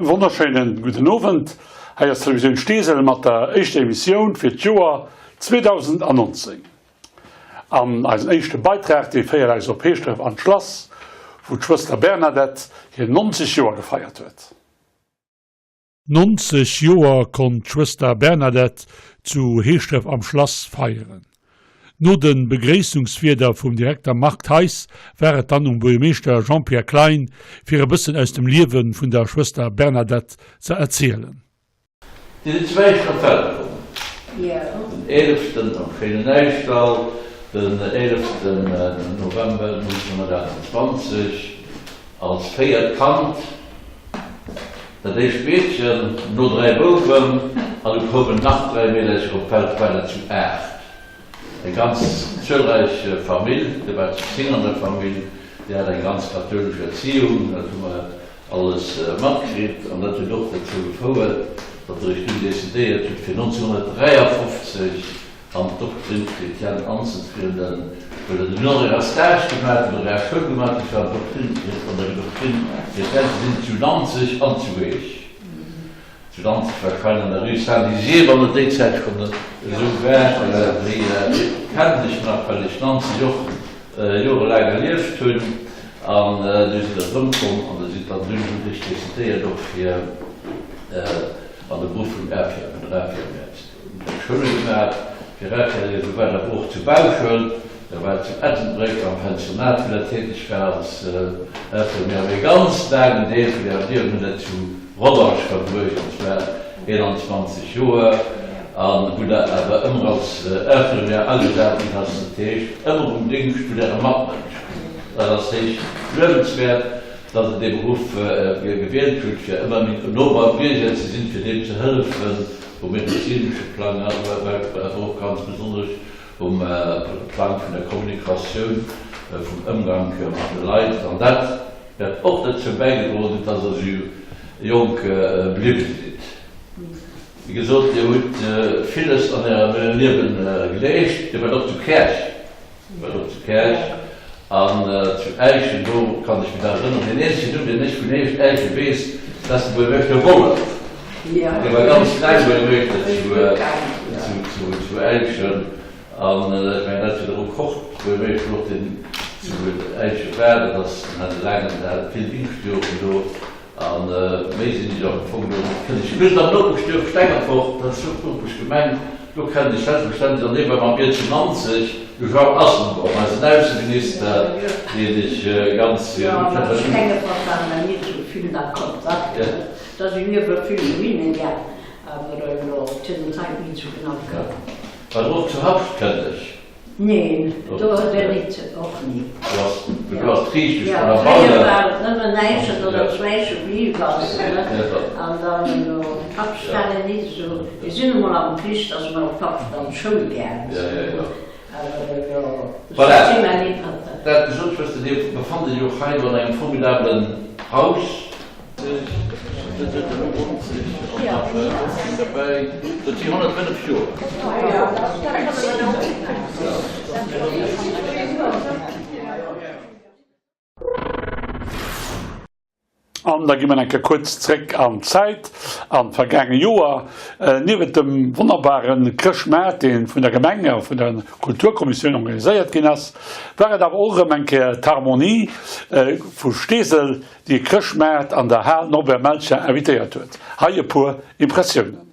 Wonnerschéinen gudden Owend, hei ass Televisioun Steesel mat der éischter Emissioun fir d'Joer 2019. An eisen éischte Beitrag, dee féiert eis op Heeschdref an d'Schlass, wou d'Schwëster Bernadette hir 90 Joer gefeiert huet. 90 Joer konnt d'Schwëster Bernadette zu Heeschdref am Schlass feieren. No de Begréissungswierder vum Direkter Marc Theis war et dann um Buergermeeschter Jean-Pierre Klein, fir e bëssen aus dem Liewe vun der Schwëster Bernadette ze erzielen. Dir sidd zu Äischt op d'Welt komm, den eeleften am schéinen Äischdall, den eeleften November 1928, als véiert Kand. Dat éischt Meedchen, no 3 Bouwen, an du koumen nach 3 Meedercher op d'Welt, war dat zu 8. Eng ganz zuelräich Famill, dir waart zu 10 an der Famill, dir hat eng ganz kathoulesch Erziehung, dat hu mer alles matkritt, an dat huet och dozou gefouert, datt der iech dunn decidéiert hutt, fir 1953 An d'Doctrine chrétienne anzetrieden, huet er dunn och era Stage gemaach, huet era Schoul gemaach, dat war d'Doctrine, an der Doctrine chrétienne ze sinn zu Nanzeg an zu Eech. Zu Nanzeg warscheinlech an der Rue Saint-Dizier, wann et déi Zäit schonn esou war. Déi kennen ech nach, well ech Nanzeg och jorelaang erlieft hunn. An du sidd der erëmkomm an der sidd dann dunn hutt Iech decidéiert och fir an de Beruff vum Infirmier ze Schoule gemaach, fir Rachel esou war der och zu Bauschelt, da war zu Ettelbréck am Pensionat wou der täteg war als Infirmière, mee e ganz laangen Deel vun Ärem Liewen hutt der zu Rodange verbruecht, an zwar 21 Joer, a wou der awer ëmmer als Infirmière agesat ginn ass, dat heescht ëmmer um Dingscht vun Äre Matmënschen. Dat ass héich luewenswäert, datt Der dee Beruff gewielt hutt, fir ëmmer méi no beim Bierger ze sinn, fir deem ze hëllefen, Um medezinesche Plang, awer och ganz besonnesch um Plang vun der Kommunikatioun, vum Ëmgank mat de Leit. An dat wäert och dozou bäigedroen hunn, dass Der esou jonk bliwwe sidd. Wéi gesot, Dir hutt villes an Ärem Liewe geleescht. Dir waart och zu Käerch. War do zu Käerch an zu Äischen, do kann ech mech nach erënneren, deen eenzegen Numm, deen ech vun Äischen weess, dat ass de Buergermeeschter Wollef. Dee war ganz laang Buergermeeschter zu Äischen an ech mengen, dat war de Rekordbuergermeeschter och, deen zu Äischen war. Dat ass, en hat e laangen, en hat vill Dingschtjoren do. A méi sinn ech am Fong elo net. Kënn ech just am Nopeschduerf Stengerfort, dat ass jo d'Nopeschgemeng, do kennen ech selbstverständlech, an dee war mam Bier zu Nanzeg, de Jean Asselborn, eisen Ausseminister, deen ech ganz gutt Jo, mat kennen. Stengeforth ware mer nit esou vill a Kontakt, da si mir iwwer vill dohinner gaang, awer elo zu den Zäiten nit esou genau kannt. War och zu Habscht kënn ech. Neen, do huet en nit, och ni. Du ass d'Riichteg Jo, vun der fréier Balle. war et nëmmen Äischen oder Zwäische Glühwasser, ne? An dann elo Kapstadt nit esou. Mir sinn emol am Krich, da si mer op Kapstadt an d'Schoul gaangen, awer elo Voilà, si mer nit mat. Dat gesot, Schwëster, Dir befannt Iech och hei elo an engem formidablen Haus. Dat huet elo 90 an nach 15 derbäi, dat si 105 Joer. An da gi mer eng Kéier kuerz zréck an d'Zäit, an d'vergaange Joer. Niewent dem wonnerbare Chrëschtmaart, dee vun der Gemeng a vun der Kulturkommissioun organiséiert ginn ass, war et awer och erëm eng Kéier d'Harmonie vu Steesel, déi e Chrëschtmaart an der Hal Norbert Melcher invitéiert huet. Hei e puer Impressiounen.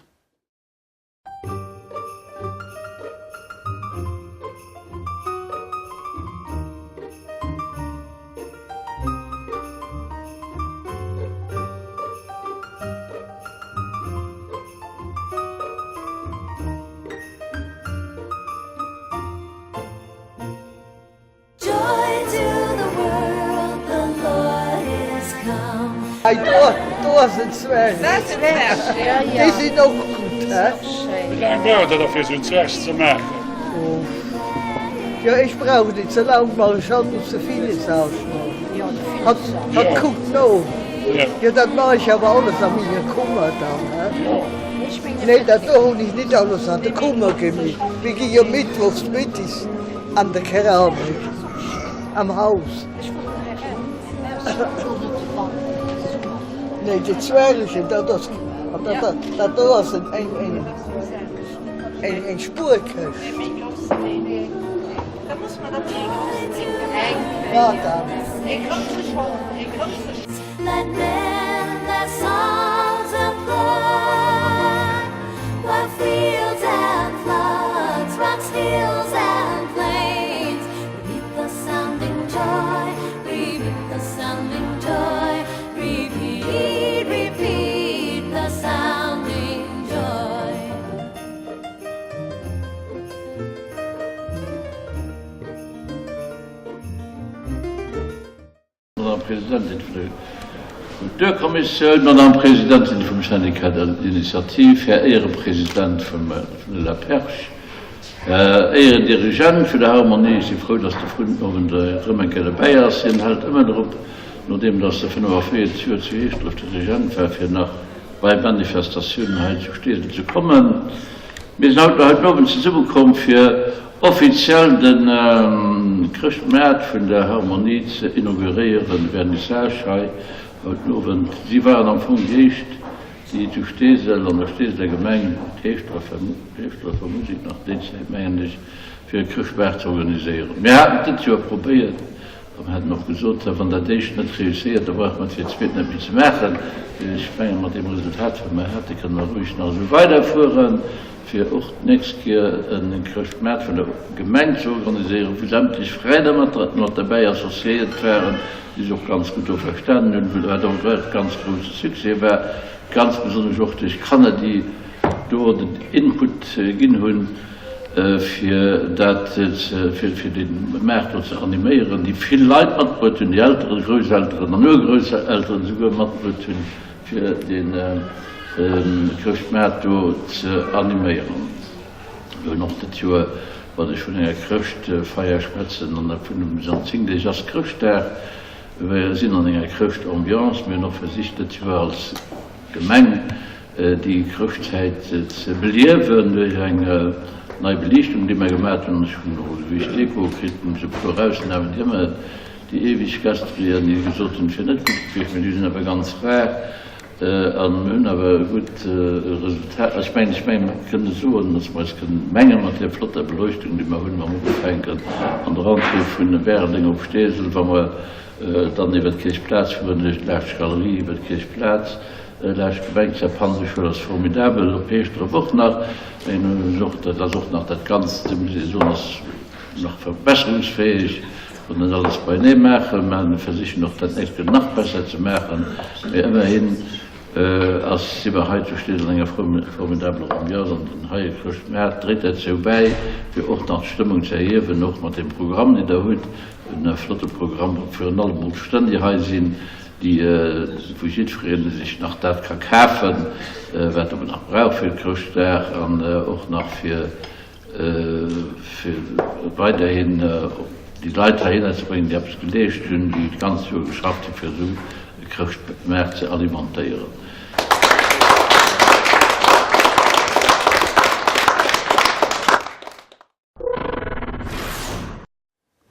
Hei do ass en Zwerg. Déi sinn och gutt, he? Wéi laang brauch der da fir esou en Zwerg ze maachen? Jo, ech brauch net ze laang, well ech hat ze villes Hatt hatt kuckt no. Jo, dat maache ech awer alles a menger Kummer dann, he? Nee, dat do hunn ech net alles an der Kummer gemeet. Mir gi jo mëttwochs mëttes An der Keramik am Haus. Nee, de Zwergen, dat ass, dat, dat do ass eng, eng, eng, eng Spuerkëscht. Wat dann? Madame Presidentin vun der Kulturkommissioun, Madame Presidentin vum Syndicat d'initiative, Här Éierepresident vum de la Perche, Här Éierendirigent vun der Harmonie, ech si frou, dass de Frun den Owend erëm eng Kéier dobäi ass. Hien hält ëmmer drop, nodeem dass e 45 Joer zu Heeschdref Dirigent war, fir nach bei Manifestatiounen hei zu Steesel ze kommen. Mir sinn haut haut den Owend zesummekomm, fir offiziell de Chrëschtmaart vun der Harmonie ze inauguréieren, Vernissage hei haut den Owend. Si waren am Fong déi éischt, déi zu Steesel, an der Steeseler Gemeng, d'Heeschdrefer Musek nach déi Zäit, mengen ech, fir e Chrëschtmaart ze organiséieren. Mir haten et dëst Joer probéiert a mir haten och gesot, wann dat éischt net réusséiert, da brauche mer et fir d'zweet net méi ze maachen. Ech mengen, mat deem Resultat, wat mer haten, kënne mer roueg nach esou weiderfueren, fir och d'nächst Kéier e Chrëschtmaart vun der Gemeng ze organiséieren, wou sämtlech Veräiner mat derbäi associéiert waren, déi sech och ganz gutt do verstanen hunn, wou dat och e ganz grouse Succès war, ganz besonnesch och duerch d'Kanner, déi do den Input ginn hunn, fir dat, fir dee Maart do ze animéieren, déi vill Leit matbruet hunn, déi Elteren, Grousselteren an Urgrousselteren esouguer matbruet hunn, fir dee Chrëschtmaart do ze animéieren. Mir hunn och dat Joer, wann ech vun enger Chrëschtfeier schwätzen, an vun an 10 Deeg ass Chrëschtdag, mir sinn an enger Chrëschtambiance. Mir hunn och versicht dat Joer als Gemeng déi Chrëschtzäit ze beliewen duerch eng nei Beliichtung, déi mer gemat hunn. Ech hunn och esou wéi ech d'Deko kritt hunn, e puer Ausnamen, déi ëmmer déi eweg Gastrier, déi gesot hunn, et wier net gutt gewiescht, mä déi sinn awer ganz rar. A mir hunn awer e gutt Resultat. Ech mengen, ech mengen, mer kënne soen, dass mer eis kënnen menge mat där flotter Beleuchtung, déi mer hunn, wa mer ufänken an der Entrée vun Bäreldeng op Steesel, wa mer dann iwwer d'Kierchplaz fueren, duerch laanscht d'Galerie iwwer d'Kierchplaz, laanscht d'Gemeng, d'Serpenteschoul ass formidabel, op Heeschdref och nach. Mä dat ass och nach dat Ganzt, muss ee soen, ass nach verbesserungsfäeg. Wann net alles beienee maachen, mä mir versichen och dat nächst Joer nach besser ze maachen. Mee ëmmerhin ass, si mer hei zu Steesel an enger formidabeler Ambiance an den heie Chrëschtmaart dréit derzou bäi, fir och nach d'Stëmmung ze erhiewen, och mat deem Programm, deen Der hutt, e flotte Programm, virun allem och d'Stänn, déi hei sinn, déi, wou jiddweree sech nach dat ka kafen, wat e nach brauch fir Chrëschtdag an och nach fir fir weiderhin déi Leit heihinner ze bréngen, déi eppes geleescht hunn, déi d'ganzt Joer geschafft hunn, fir esou e Chrëschtmaart ze alimentéieren.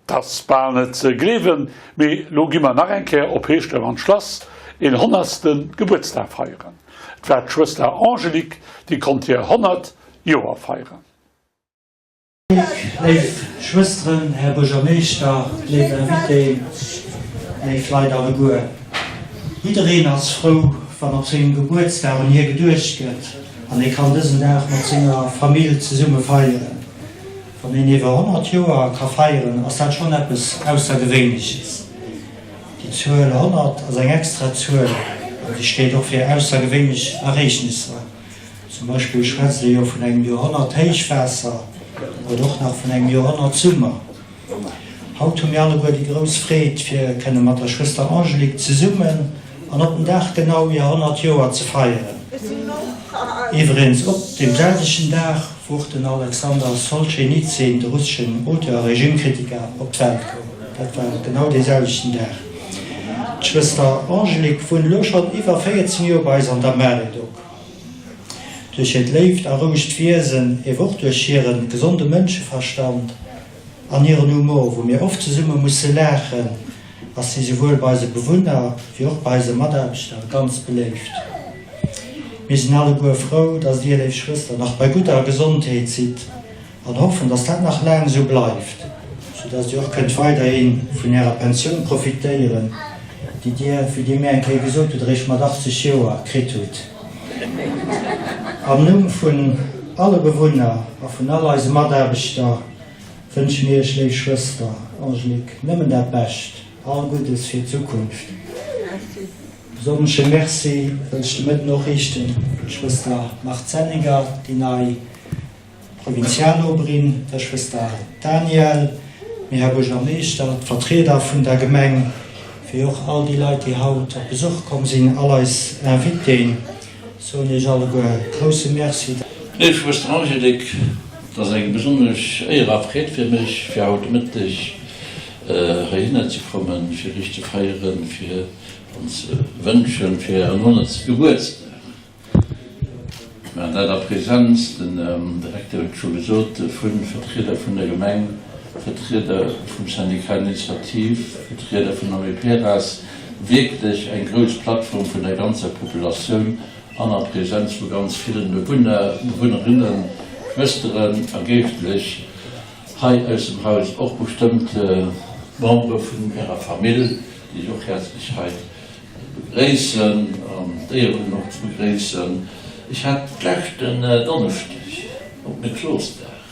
't ass bal net ze gleewen, mee lo gi mer nach eng Kéier op Heeschdref an d'Schlass een honnertste Gebuertsdag feieren. Et war d'Schwëster Angélique, déi konnt hir 100 Joer feieren. Léif Schwësteren, Här Buergermeeschter, léif Invitéen, léif Leit alleguer. Jiddereen ass frou, wann op sengem Gebuertsdag un hie geduecht gëtt an ee kann dësen Dag mat senger Famill zesumme feieren. Wann een iwwer 100 Joer ka feieren, ass dat schonn eppes Aussergewéinleches. Déi Zuel 100 ass eng extra Zuel an déi steet och fir aussergewéinlech Ereegnisser. Zum Beispill schwätzt ee jo vun engem Joerhonnert-Héichwaasser oder och nach vun engem Joerhonnert-Summer. Haut hu mir alleguer déi grouss Freed, fir kënne mat der Schwëster Angélique zesummen an op den Dag genau hir 100 Joer ze feieren. Iwweregens op deem selwechten Dag, wou och den Alexander Solschenizyn, de russeschen Auteur a Regimekritiker, op d'Welt koum. Dat war genau dee selwechten Dag. D'Schwëster Angélique wunnt elo schonn iwwer 14 Joer bei eis an der Maredoc. Duerch hiert léift a rouegt Wiesen, ewer och duerch hiere gesonde Mënscheverstand an hiren Humor, wou mir oft zesumme musse laachen. ass si souwuel bei eise Bewunner wéi och bei eise Mataarbechter ganz beléift. Mir sinn alleguer frou, dass Dir, léif Schwëster, nach bei gudder Gesondheet sidd an hoffen, dass dat nach laang esou bleift, sou dass Dir och kënnt weiderhi vun Ärer Pensioun profitéieren, déi Dir, wéi Dir mir eng Kéier gesot hutt, eréischt mat 80 Joer kritt hutt. Am Numm vun alle Bewunner a vun all eise Mataarbechter wënsche mir Iech, léif Schwëster Angélique, nëmmen dat Bescht, all Guddes fir d'Zukunft. Besonnesche Merci wëll ech de Mëtten och riichten un d'Schwëster Marthe Senninger, déi nei Provinzialoberin, der Schwëster Daniel, mir Här Buergermeeschter, d'Vertrieder vun der Gemeng, wéi och all déi Leit, déi haut op Besuch komm sinn, all eis Invitéen, soen Iech alleguer grousse Merci. Léif Schwëster Angélique, et ass eng besonnesch Éier a Freed fir mech, fir haut de Mëtteg heihinner ze kommen, fir Iech ze feieren, fir ons wënschen fir Ären honnertste Gebuertsdag. Mä dat a Präsenz, den Direkter huet et scho gesot, vu Vertrieder vun der Gemeng, Vertrieder vum Syndicat administratif, Vertrieder vun Amiperas, wierklech eng grouss Plattform vun der ganzer Populatioun an a Präsenz vu ganz villen Bewunner, Bewunnerinnen, Schwësteren a Geeschtlech hei aus dem Haus, och bestëmmt Membere vun Ärer Famill, déi ech och häerzlech hei begréissen an d'Éier hunn och ze begréissen. Ech hat leschten Donneschdeg op Neklosdag,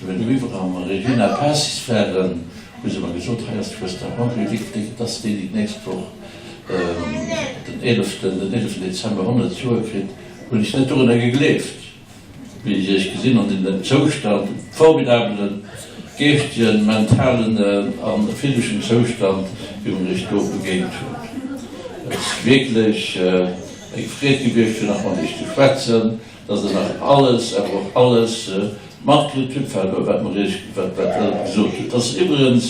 wéi mir do iwwer am Regina Pacis waren, hu se mer gesot, hei ass d'Schwëster Angélique, déi, dat ass déi, déi d'nächst Woch den eeleften, den eeleften Dezember 100 Joer kritt, hunn ech net dorunner gegleeft. Wéi ech iech gesinn an den Zoustand, den formidabelen geeschtegen, mentalen a physeschen Zoustand, wéi mer iech do begéint hunn. Et ass wierklech eng Freed gewiescht, fir nach mat iech ze schwätzen, dass der nach alles, awer och alles matkritt hutt, wat mer iech, wat der gesot hutt. Et ass iwwregens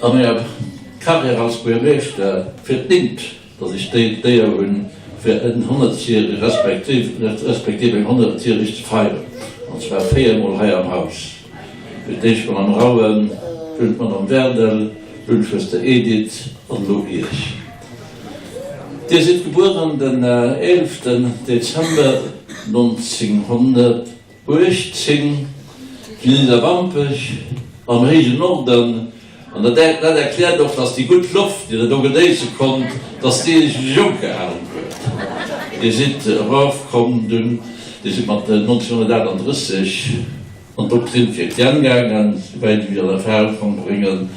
a menger Carrière als Buergermeeschter fir d'néngt. Datt ech déi d'Éier hunn, fir en Honnertjäreg respektiv respektiv eng Honnertjäreg ze feieren, an zwar véiermol hei am Haus. Fir d'éischt d'Madame Rauen, dunn d'Madame Werdel, dunn d'Schwëster Edith an elo Iech. Dir sidd gebueren den eelften Dezember 1900. 18, Zu Nidderwampech am héijen Norden, an dat dat erkläert och, dass déi gutt Loft, déi der do genéisse konnt, dass déi iech jonk gehalen huet. Dir sidd erofkomm dunn, Dir sidd mat 1938 an d'Doctrine chrétienne gaangen, souwäit ech mech an Erfahrung konnt bréngen.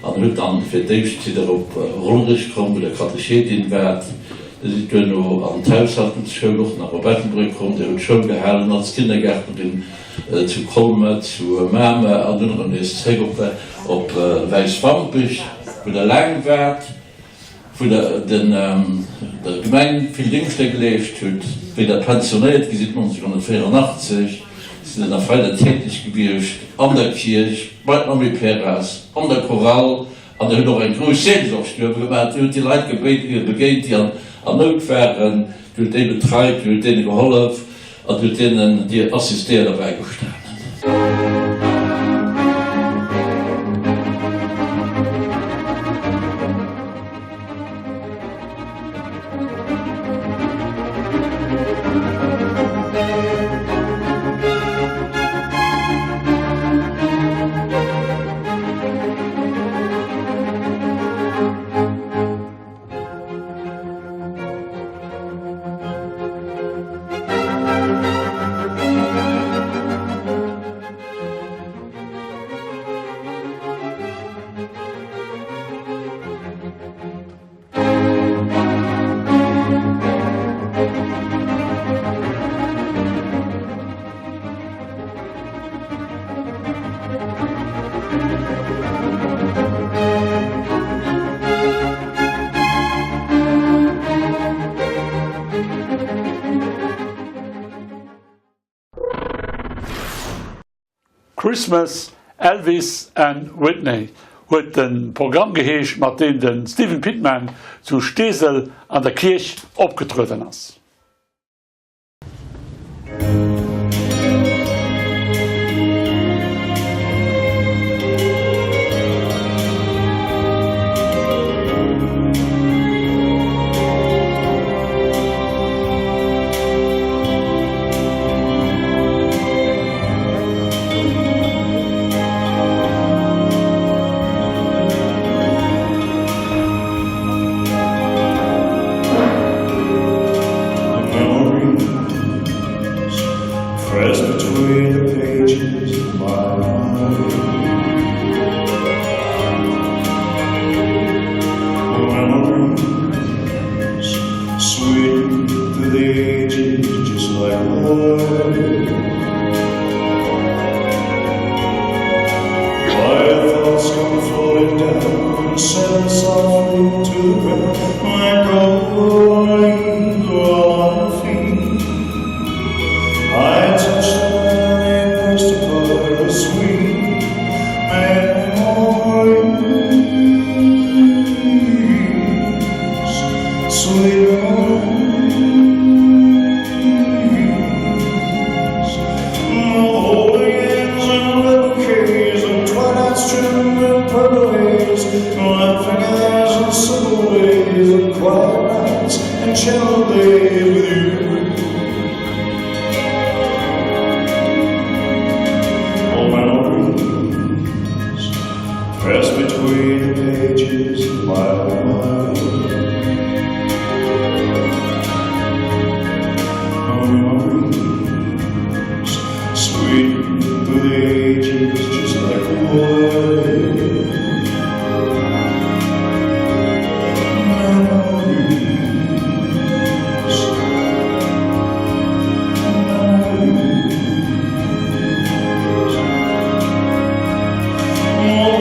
An hutt dann fir d'éischt sidd der op Hollerech komm, wou der Katechetin waart. Dir sidd duerno an d'Haushaltungsschoul och nach op Ettelbréck komm. Dir hutt Schoul gehalen als Kindergärtnerin zu Colmer, zu Mamer an dunn erëm nees zréck op Wäiswampech, wou der laang waart, wou der der Gemeng vill Dingschter geleescht hutt. Wéi der pensionéiert gi sidd 1984, sidd der nach weider täteg gewiescht an der Kierch, bei den Amiperas, an der Chorale an der hutt och eng grouss Seelsorgstuebe gemaach. Dir hutt déi Leit begéint, déi an Nout waren, Dir hutt déi betreit, Dir hutt deene gehollef an Dir hutt deenen, déi assistéiert a bäigestanen. Christmas, Elvis and Whitney huet de Programm geheescht, mat deem de Steven Pitman zu Steesel an der Kierch opgetrueden ass. Pressed between the pages of my mind. Memories sweet through the ages, just like wine. My thoughts come floating down and settle softly to the ground like golden leaves on my feet. I touch them and they burst apart with sweet memories, sweet memories. Holding hands and red bouquets and twilight's trimmed in purple haze, laughing eyes and simple ways and quiet nights and gentle days with you. All memories pressed between the pages of my mind. Memories sweet through the ages, just like wine. Memories, memories.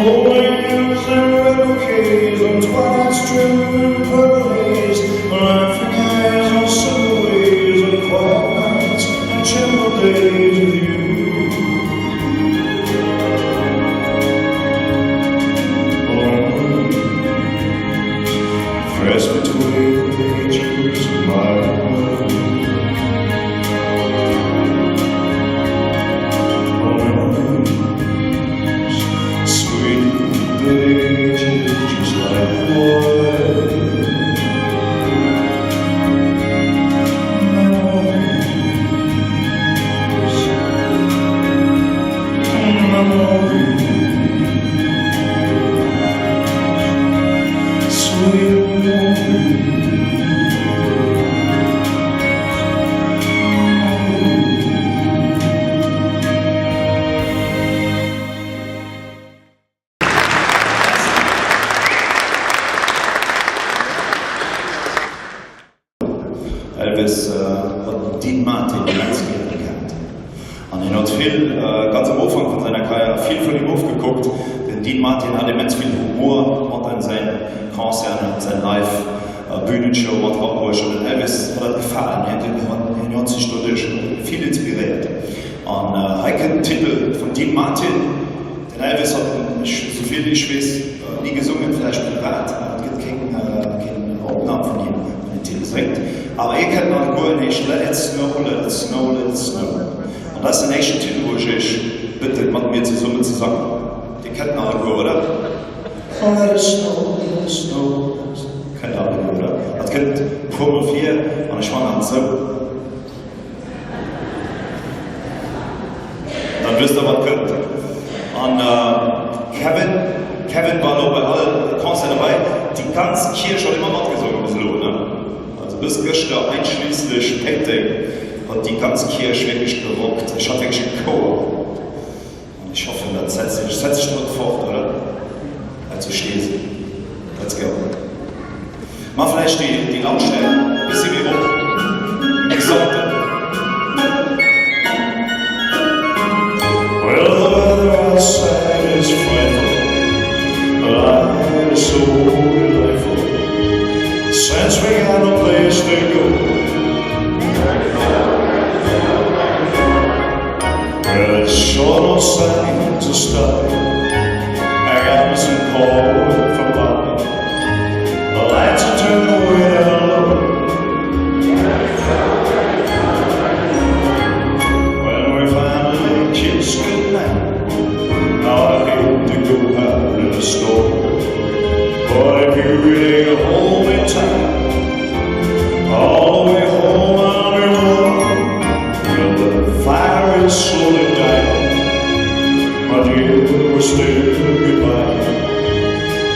Holding hands and red bouquets and twilight's trimmed in purple haze, laughing eyes and simple ways and quiet nights and gentle days with you. Memories pressed between the pages of my mind. Memories, sweet through the ages, just like wine. Memories, memories, sweet memories. Elvis huet den Dean Martin immens gäre gehat an hien huet vill, ganz am Ufank vun seiner Karriär, vill vun him ofgekuckt. Den Dean Martin hat immens vill Humor mat an säin Concerten an säin Live Bühnenshow mat erabruecht an den Elvis huet dat gefalen. Hien huet sech doduerch vill inspiréiert an hei kënnt den Titel vum Dean Martin. Den Elvis hat en, souvill ech weess, ni gesongen, vläicht privat, awer et gëtt keng Opnam vun him, wou den Titel séngt. Awer ihr kennt en alleguer, en heescht Let it snow, let it snow, let it snow. An dat ass den éischten Titel, wou ech iech bëtten, mat mir zesummen ze sangen. Dir kennt en alleguer, oder? Oh, let it snow, let it snow, let it snow. Kennt der alleguer, oder? Dat kënnt e puermol vir an ech man dat esou. Dann wësst der wat kënnt. An Kevin, Kevin war elo bei all Concert dobäi. Déi ganz Kierch hat ëmmer matgesongen bis elo, ne? Also bis gëschter einschliesslech Péiteng huet déi ganz Kierch wierklech gerockt. Ech hat wierklech e Chouer. An ech hoffen dat setzt sech, setzt sech drop fort, oder? Hei zu Steesel. Let's go. Ma vläicht déi, déi Lautstärk e bëssi méi erop im Gesamten. Well the weather outside is frightful, Life is so delightful, Since we got no place to go. Well it's sure no signs of stopping, I got me some call from Poppy, The lights are turned way down low. When we finally kiss goodnight, I hate to go out in a storm, But if you really hold me tight, All the way home I'll be warm. When the fire is slowly dying, My dear, we're still goodbye.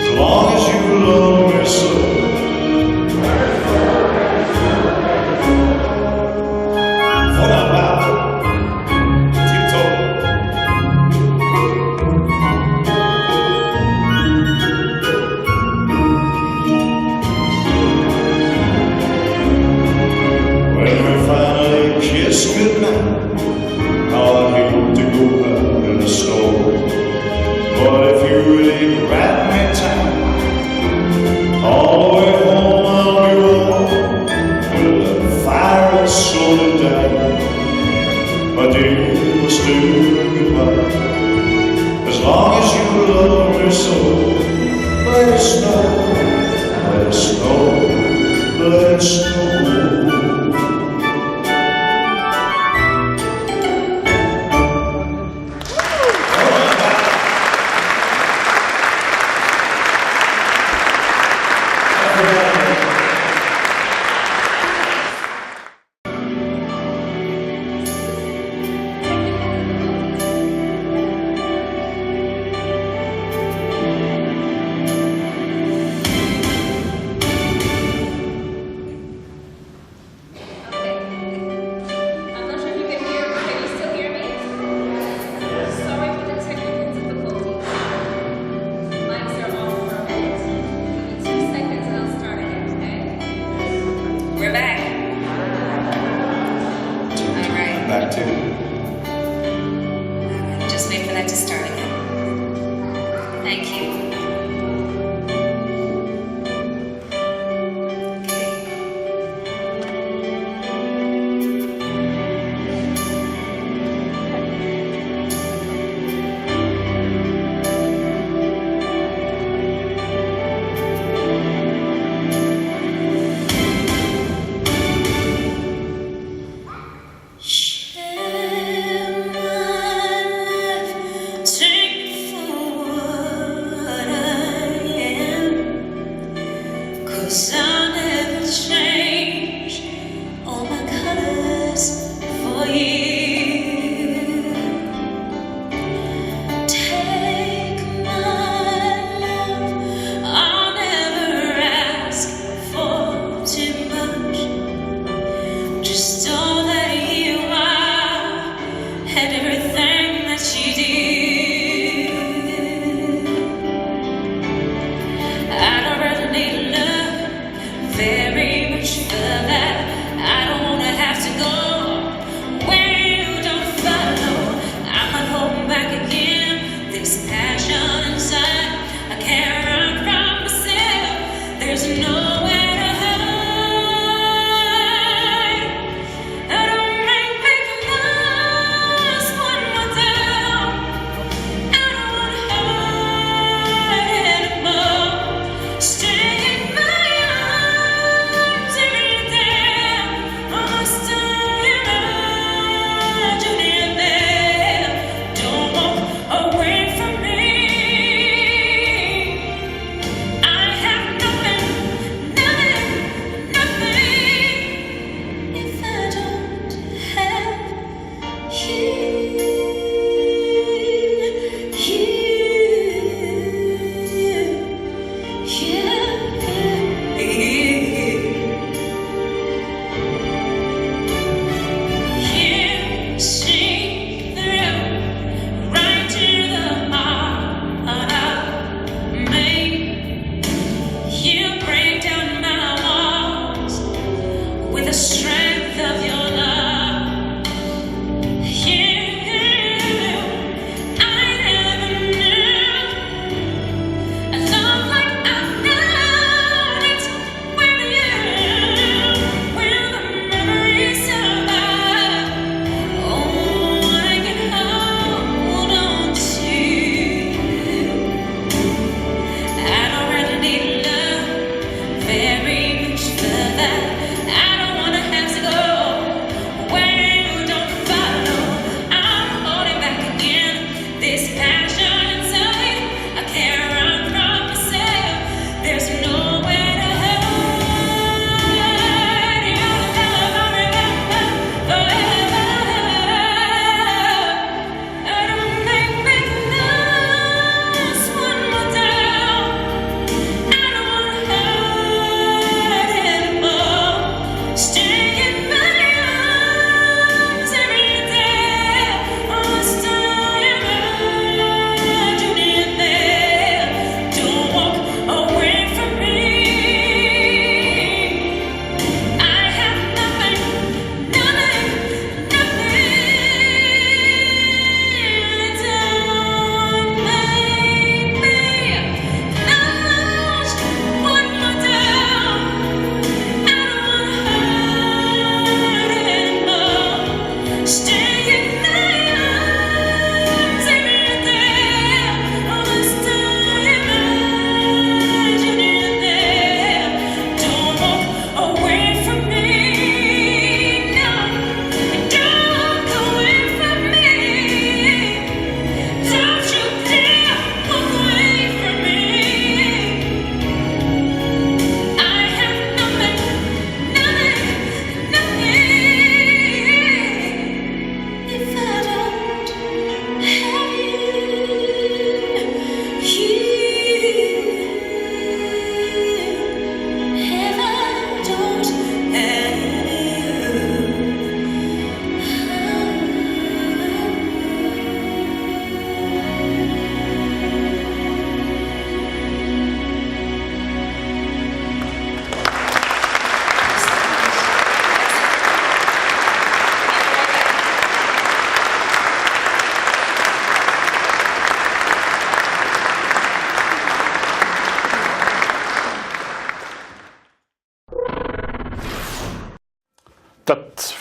As long as you love me so. Wonnerbar! goodnight. How I hate to go out in a storm. But if you really wrap me tight, all the way home I'll be warm. When the fire is slowly dying, my dear, we'll still goodbye. As long as you love me so, let it snow, let it snow, let it snow. We're back. All right. Back to. Just wait for that to start again. Thank you. Okay.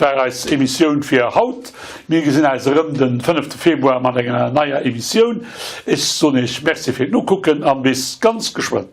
war eis Emissioun fir haut. Mir gesinn eis erëm den fënnefte Februar mat enger neier Emissioun. Ech soen iech Merci fir d'Nokucken an bis ganz geschwënn.